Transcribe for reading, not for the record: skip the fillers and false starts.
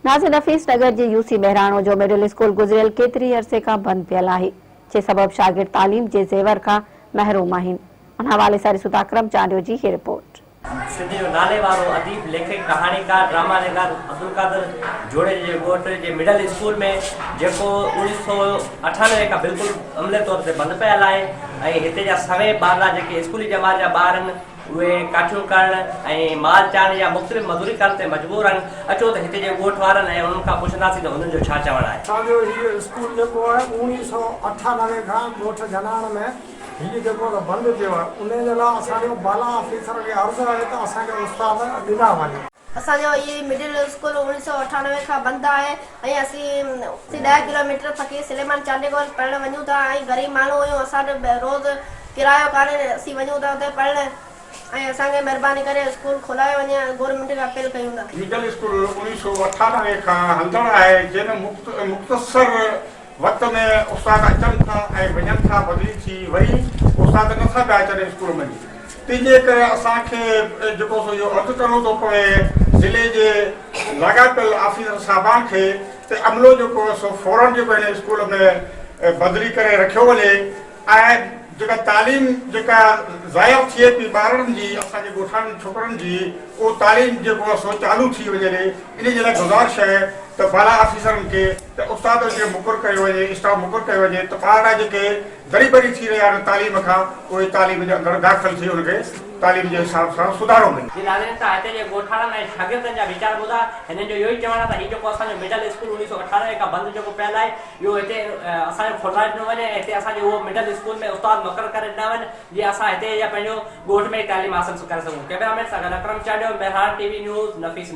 ناظر نفيس نگر جي يو سي مهراڻو جو مڊل اسڪول گذريل ڪيتري ئي عرصي کان بند پيل آهي، جنهن سبب شاگرد تعليم جي زيور کان محروم آهن. ان حوالي سان ڏسون ٿا اڪرم چانڊيو جي هي رپورٽ. سنڌ جو نالي وارو اديب، ليکڪ، ڪهاڻيڪار، ڊراما نگار عبدالقادر جوڻيجي جي ڳوٺ جي مڊل اسڪول ۾ جيڪو 1998 کان بلڪل عملي طور تي بند پيل آهي ۽ هتي جا سوين ٻارڙا جيڪي اسڪولي جماعت جا ٻار آهن اهي ڪاٺيون ڪرڻ ۽ مال چارڻ يا مختلف مزوري ڪرڻ تي مجبور آهن. اچو ته هتي جي ڳوٺ وارن ۽ انهن کان پڇنداسين ته هنن جو ڇا چوڻ آهي. اسان جو هيء اسڪول جيڪو آهي 1998 کان ڳوٺ جناڻ ۾ هيء جيڪو ته بند پيو آهي انهيء جي لاء اسان جو بالا آفيسر کي عرض آهي ته اسان کي استاد ڏنا وڃن. اسان جو هي مڊل اسڪول 1998 کان بند آهي ۽ اسين 10 ڪلو ميٽر فقير سليمان چانڊيي ڳوٺ پڙهڻ وڃون ٿا ۽ غريب ماڻهو آهيون اسان وٽ روز ڪرايو ڪانهي اسين وڃون ٿا اتي پڙهڻ ۽ اسان کي مهرباني ڪري اسڪول کولايو وڃي ۽ گورنمينٽ کي اپيل ڪيون ٿا. مڊل اسڪول 1998 کان هلندڙ آهي جنهن ۾ مختصر وقت ۾ استاد اچن ٿا ۽ وڃن ٿا بدلي ٿي وري استاد نه ٿا پيا اچن اسڪول ۾ تنهن جي ڪري اسان کي جيڪو سو اهو عرض ڪرڻو ٿو پوي ضلعي جي لاڳاپيل آفيسر صاحبان کي ته عملو جيڪو سو فورن جيڪو هن اسڪول ۾ بدلي ڪري رکيو وڃي ۽ جيڪا تعليم جيڪا ضايع ٿئي پئي ٻارڙن جي اسان جي ڳوٺاڻن ڇوڪرن جي اهو تعليم جيڪو آهي سو چالو ٿي وڃي ري انهي جي لاء گذارش آهي ته بالا آفيسرن کي ته استاد کي مقرر ڪيو وڃي اسٽاف مقرر ڪيو وڃي ته ٻارڙا جيڪي دري بري ٿي رهيا آهن تعليم کان اهي تعليم جي اندر داخل ٿي ان کي تعليم جي حساب سان سڌارو ملي. جي ناظرين تان هتي جي ڳوٺاڻن ۽ شاگردن جا ويچار ٻڌا هنن جو اهو ئي چوڻ آهي ته هي جيڪو اسان جو مڊل اسڪول 1998 کان بند جيڪو پيل آهي اهو هتي اسان جو کولرائي ڏنو وڃي ۽ هتي اسان جي اهو مڊل اسڪول ۾ استاد مقرر ڪري ڏنا وڃن جيئن اسان هتي يا پنهنجو ڳوٺ ۾ ئي تعليم حاصل ڪري سگهون. ڪئميرا مين سان گڏ Akram Chandio, Mehran T V news, Nafis Nagar.